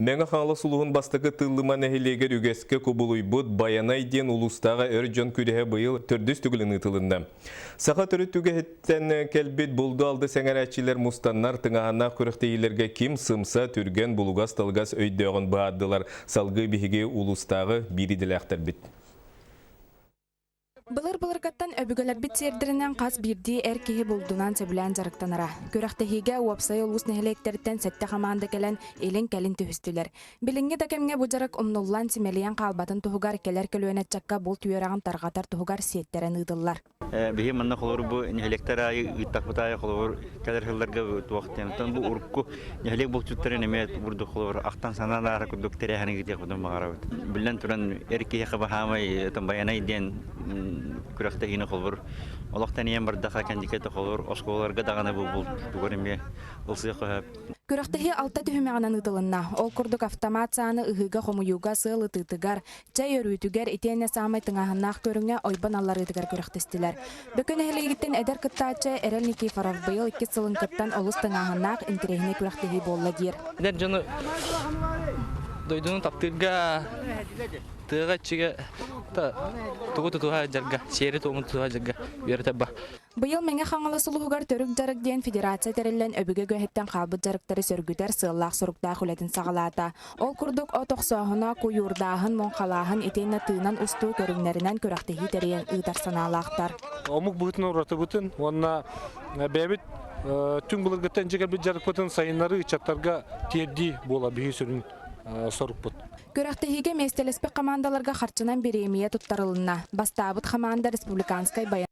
Мэҥэ Хаҥалас улууһун бастакы Тыыллыма нэһилиэгэр үгэскэ кубулуйбут Байанай диэн улуустааҕы эр дьон күрэһэ быйыл төрдүс төгүлүн ыытылынна. Саха төрүт үгэһиттэн кэлбит булду-алды сэҥэрээччилэр мустаннар тыҥааһыннаах күрэхтэһиилэргэ ким сымса, түргэн, булугас-талыгас өйдөөҕүн быһаардылар. Салгыы биһиги улуустааҕы биир идэлээхтэрбит. Былыр-былыргаттан өбүгэлэрбит сиэрдэринэн хас биирдии эр киһи булдунан сөбүлээн дьарыктанара. Күрэхтэһиигэ уопсай улуус нэһилиэктэриттэн сэттэ хамаанда кэлэн илин-кэлин түһүстүлэр. Билиҥҥи да кэмҥэ бу дьарык умнуллан симэлийэн хаалбатын туһугар кэлэр көлүөнэ ыччакка булт үөрэҕин тарҕатар туһугар сиэттэрэн ыытыллар. Биһи манна холобур бу нэһилиэктэр аайы ыыттахпыт аайы холобур кэлэр сылларга туох диэн бу урукку нэһилиэк булчуттарын эмиэ бурдук холобур ахтан санаан аара курдук тэрээһини ыытыахпытын баҕарабыт. Биллэн туран эр киһиэхэ баһаамай Байанай диэн күрэхтэһиини холобур олох тэнийэн бардаха кэнникэ холобур оскуолаларга даҕаны бу бултугар эмиэ ылсыах сөп. Күрэхтэһии алта түһүмэҕинэн ыытылынна. Ол курдук автомат сааны ыһыыга-хомуйууга сыал ытыытыгар, чэй өрүүтүгэр итиэннэ саамай тыҥааһыннаах көрүҥҥэ ойбон алларыытыгар күрэхтэстилэр. Бөкө нэһилиэгиттэн эдэр кыттааччы Эрэл Никифоров быйыл иккис сылын кыттан олус тыҥааһыннаах, интэриэһинэй күрэхтэһии буолла диир. Эдэр дьону дойдуну таптыырга, тыаҕа иччигэ тугу тутуһа дьарга, сиэри-туому тутуһа дьарга үөрэтэр ба. Быйыл Мэҥэ Хаҥалас улууһугар Төрүк дьарык диэн федерация тэриллэн өбүгэ үгэһиттэн хаалбыт дьарыктары сөргүтэр сыаллаах-соруктаах үлэтин саҕалаата. Ол курдук от охсооһуна, куйуурдааһын, муҥхалааһын итиэннэ тыынан устуу көрүҥнэринэн күрэхтэһии тэрийэн ыытар санаалаахтар. Омук быһыытынан уратыбытын уонна бэйэбит түҥ былыргыттан дьэ кэлбит дьарыкпытын сайыннарыы ыччаттарга тиэрдии буола биһиги сүрүн сорукпут. Күрэхтэһиигэ миэстэлэспит хамаандаларга харчынан бириэмийэ туттарылынна. Бастаабыт хамаанда республиканскай баян.